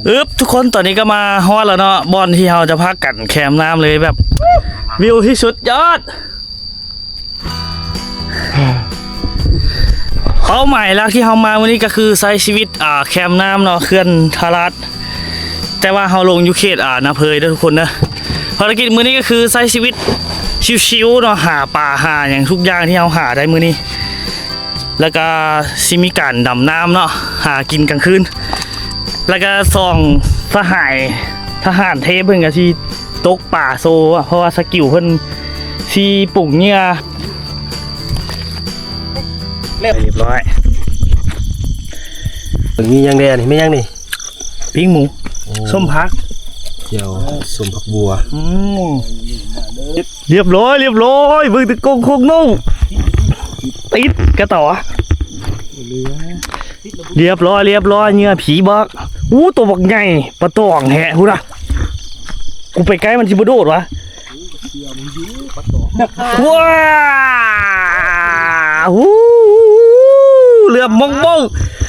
ອຶບ ທຸກຄົນ ຕອນນີ້ກໍມາຮອດແລ້ວເນາະ ບ່ອນທີ່ເຮົາຈະພາກັນແຄມນ້ຳເລີຍ ແບບວິວທີ່ສຸດຍອດ. ເປົ້າໝາຍຫຼັກທີ່ເຮົາມາມື້ນີ້ກໍຄືໃຊ້ຊີວິດ ອ່າ ແຄມນ້ຳເນາະ ເຂື່ອນທ່າລາດ ແຕ່ວ່າເຮົາລົງຢູ່ເຂດ ອ່າ ນາເພີຍເດີທຸກຄົນເດີ. ພາລະກິດມື້ນີ້ກໍຄືໃຊ້ຊີວິດຊິວໆເນາະ ຫາປາຫາຫຍັງທຸກຢ່າງທີ່ເຮົາຫາໄດ້ມື້ນີ້ ແລ້ວກໍຊິມີການດຳນ້ຳເນາະ ຫາກິນກາງຄືນ ແລ້ວກໍສອງສະຫາຍທະຫານເທບເພິ່ນກໍຊິຕົກປາໂຊ ເພາະວ່າສະກິວເພິ່ນຊິປຸງເຫຍື່ອ ຮຽບຮ້ອຍ. ມີຫຍັງແດ່ນີ້? ແມ່ນຫຍັງນີ້? ປີ້ງໝູ ໂອ້ ສົ້ມຜັກ ດຽວ ສົ້ມຜັກບົວ ອືມ ຮຽບຮ້ອຍ ຮຽບຮ້ອຍ. ເບິ່ງແຕ່ກົງໂຄກໂນ້ ຕິດກະຕໍ່ ຮຽບຮ້ອຍ ຮຽບຮ້ອຍ. ເຫຍື່ອຜີບອກ ໂອ້ ໂຕບັກໃຫຍ່ ປາຕອງແທ້ພຸ້ນນະ. ກູໄປໃກ້ມັນຊິບໍ່ໂດດຫວາ? ວ້າ ອູ້ ເຫຼືອມມົ້ງໆ.